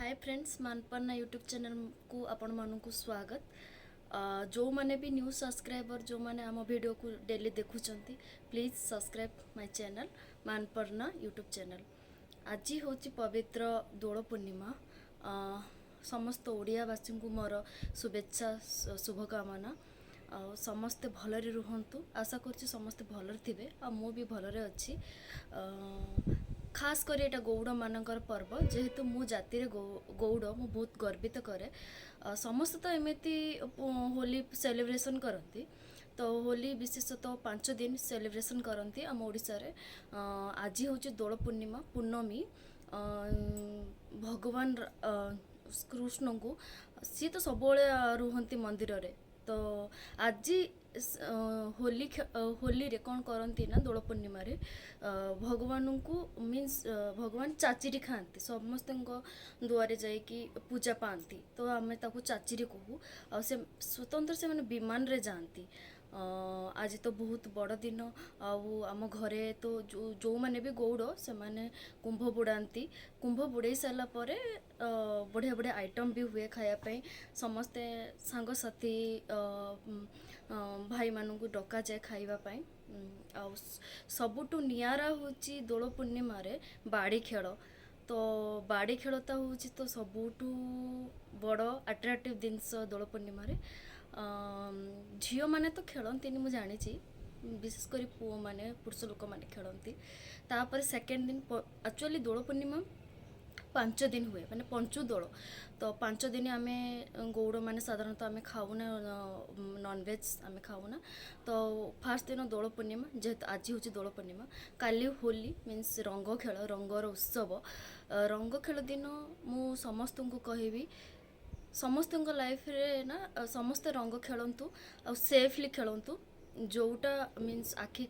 ହାଏ friends, ମାନପନ୍ନା YouTube ଚ୍ୟାନେଲ୍କୁ ଆପଣମାନଙ୍କୁ ସ୍ୱାଗତ। ଯେଉଁମାନେ ବି ନ୍ୟୁ ସବସ୍କ୍ରାଇବର୍, ଯେଉଁମାନେ ଆମ ଭିଡ଼ିଓକୁ ଡେଲି ଦେଖୁଛନ୍ତି, please subscribe my channel, Manaparna YouTube channel. ଆଜି ହେଉଛି ପବିତ୍ର ଦୋଳ ପୂର୍ଣ୍ଣିମା। ସମସ୍ତ ଓଡ଼ିଆବାସୀଙ୍କୁ ମୋର ଶୁଭେଚ୍ଛା, ଶୁଭକାମନା ଆଉ ସମସ୍ତେ ଭଲରେ ରୁହନ୍ତୁ। ଆଶା କରୁଛି ସମସ୍ତେ ଭଲରେ ଥିବେ ଆଉ ମୁଁ ବି ଭଲରେ ଅଛି। ଖାସ କରି ଏଇଟା ଗଉଡ଼ମାନଙ୍କର ପର୍ବ। ଯେହେତୁ ମୁଁ ଜାତିରେ ଗଉଡ଼, ମୁଁ ବହୁତ ଗର୍ବିତ କରେ। ସମସ୍ତେ ତ ଏମିତି ହୋଲି ସେଲିବ୍ରେସନ୍ କରନ୍ତି। ତ ହୋଲି ବିଶେଷତଃ 5 ଦିନ ସେଲିବ୍ରେସନ୍ କରନ୍ତି ଆମ ଓଡ଼ିଶାରେ। ଆଜି ହେଉଛି ଦୋଳ ପୂର୍ଣ୍ଣିମା, ପୂର୍ଣ୍ଣମୀ। ଭଗବାନ କୃଷ୍ଣଙ୍କୁ, ସିଏ ତ ସବୁବେଳେ ରୁହନ୍ତି ମନ୍ଦିରରେ। ତ ଆଜି ହୋଲି, ହୋଲିରେ କ'ଣ କରନ୍ତି ନା, ଦୋଳ ପୂର୍ଣ୍ଣିମାରେ ଭଗବାନଙ୍କୁ, ମିନ୍ସ ଭଗବାନ ଚାଚିରି ଖାଆନ୍ତି, ସମସ୍ତଙ୍କ ଦୁଆରେ ଯାଇକି ପୂଜା ପାଆନ୍ତି। ତ ଆମେ ତାକୁ ଚାଚିରି କହୁ। ଆଉ ସେ ସ୍ୱତନ୍ତ୍ର ସେମାନେ ବିମାନରେ ଯାଆନ୍ତି। ଆଜି ତ ବହୁତ ବଡ଼ ଦିନ। ଆଉ ଆମ ଘରେ ତ ଯେଉଁମାନେ ବି ଗଉଡ଼, ସେମାନେ କୁମ୍ଭ ବୁଡ଼ାନ୍ତି। କୁମ୍ଭ ବୁଡ଼େଇ ସାରିଲା ପରେ ବଢ଼ିଆ ବଢ଼ିଆ ଆଇଟମ୍ ବି ହୁଏ ଖାଇବା ପାଇଁ। ସମସ୍ତେ ସାଙ୍ଗସାଥି, ଭାଇମାନଙ୍କୁ ଡକାଯାଏ ଖାଇବା ପାଇଁ। ଆଉ ସବୁଠୁ ନିଆରା ହେଉଛି ଦୋଳ ପୂର୍ଣ୍ଣିମାରେ ବାଡ଼ି ଖେଳ। ତ ବାଡ଼ି ଖେଳ ତ ହେଉଛି ତ ସବୁଠୁ ବଡ଼ ଆଟ୍ରାକ୍ଟିଭ୍ ଜିନିଷ ଦୋଳ ପୂର୍ଣ୍ଣିମାରେ। ଝିଅମାନେ ତ ଖେଳନ୍ତିନି ମୁଁ ଜାଣିଛି, ବିଶେଷ କରି ପୁଅମାନେ, ପୁରୁଷ ଲୋକମାନେ ଖେଳନ୍ତି। ତାପରେ ସେକେଣ୍ଡ ଦିନ, ଆକ୍ଚୁଆଲି ଦୋଳ ପୂର୍ଣ୍ଣିମା 5 ଦିନ ହୁଏ, ମାନେ ପଞ୍ଚୁ ଦୋଳ। ତ 5 ଦିନ ଆମେ ଗଉଡ଼ମାନେ ସାଧାରଣତଃ ଆମେ ଖାଉନା, ନନଭେଜ୍ ଆମେ ଖାଉନା। ତ ଫାର୍ଷ୍ଟ ଦିନ ଦୋଳ ପୂର୍ଣ୍ଣିମା, ଯେହେତୁ ଆଜି ହେଉଛି ଦୋଳ ପୂର୍ଣ୍ଣିମା, କାଲି ହୋଲି, ମିନ୍ସ ରଙ୍ଗ ଖେଳ, ରଙ୍ଗର ଉତ୍ସବ। ରଙ୍ଗ ଖେଳ ଦିନ ମୁଁ ସମସ୍ତଙ୍କୁ କହିବି, ସମସ୍ତଙ୍କ ଲାଇଫରେ ନା ସମସ୍ତେ ରଙ୍ଗ ଖେଳନ୍ତୁ ଆଉ ସେଫଲି ଖେଳନ୍ତୁ। ଯେଉଁଟା ମିନ୍ସ ଆଖି,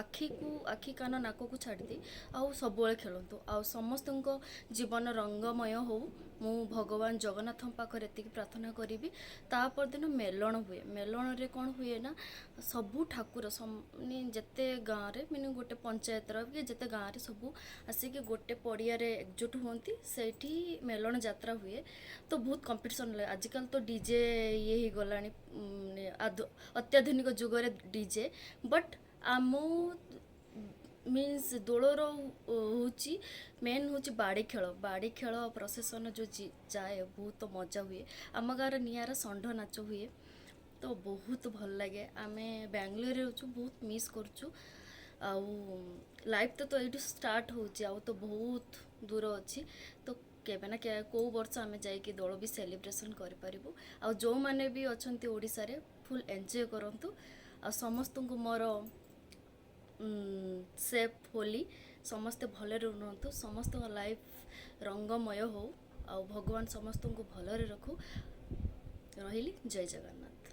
ଆଖିକୁ, ଆଖି, କାନ, ନାକକୁ ଛାଡ଼ିଦେଇ ଆଉ ସବୁବେଳେ ଖେଳନ୍ତୁ। ଆଉ ସମସ୍ତଙ୍କ ଜୀବନ ରଙ୍ଗମୟ ହଉ, ମୁଁ ଭଗବାନ ଜଗନ୍ନାଥଙ୍କ ପାଖରେ ଏତିକି ପ୍ରାର୍ଥନା କରିବି। ତା ପରଦିନ ମେଲଣ ହୁଏ। ମେଲଣରେ କ'ଣ ହୁଏ ନା, ସବୁ ଠାକୁର ମାନେ ଯେତେ ଗାଁରେ, ମାନେ ଗୋଟେ ପଞ୍ଚାୟତର କି ଯେତେ ଗାଁରେ, ସବୁ ଆସିକି ଗୋଟେ ପଡ଼ିଆରେ ଏକଜୁଟ ହୁଅନ୍ତି। ସେଇଠି ମେଲଣ ଯାତ୍ରା ହୁଏ। ତ ବହୁତ କମ୍ପିଟିସନ୍ ଲାଗେ। ଆଜିକାଲି ତ ଡିଜେ ଇଏ ହେଇଗଲାଣି, ମାନେ ଅତ୍ୟାଧୁନିକ ଯୁଗରେ ଡିଜେ। ବଟ୍ ଆମ ମିନ୍ସ ଦୋଳର ହେଉଛି ମେନ୍ ହେଉଛି ବାଡ଼ି ଖେଳ। ବାଡ଼ି ଖେଳ ପ୍ରସେସନ୍ ଯେଉଁ ଯାଏ, ବହୁତ ମଜା ହୁଏ। ଆମ ଗାଁର ନିଆରା ଷଣ୍ଢ ନାଚ ହୁଏ, ତ ବହୁତ ଭଲ ଲାଗେ। ଆମେ ବାଙ୍ଗାଲୋରରେ ରହୁଛୁ, ବହୁତ ମିସ୍ କରୁଛୁ। ଆଉ ଲାଇଫ୍ ତ ଏଇଠୁ ଷ୍ଟାର୍ଟ ହେଉଛି, ଆଉ ତ ବହୁତ ଦୂର ଅଛି। ତ କେବେ ନା କେଉଁ ବର୍ଷ ଆମେ ଯାଇକି ଦୋଳ ବି ସେଲିବ୍ରେସନ୍ କରିପାରିବୁ। ଆଉ ଯେଉଁମାନେ ବି ଅଛନ୍ତି ଓଡ଼ିଶାରେ, ଫୁଲ୍ ଏନ୍ଜୟ କରନ୍ତୁ। ଆଉ ସମସ୍ତଙ୍କୁ ମୋର ସେଫ୍ ହୋଲି। ସମସ୍ତେ ଭଲରେ ରୁହନ୍ତୁ, ସମସ୍ତଙ୍କ ଲାଇଫ୍ ରଙ୍ଗମୟ ହଉ ଆଉ ଭଗବାନ ସମସ୍ତଙ୍କୁ ଭଲରେ ରଖୁ। ରହିଲି, ଜୟ ଜଗନ୍ନାଥ।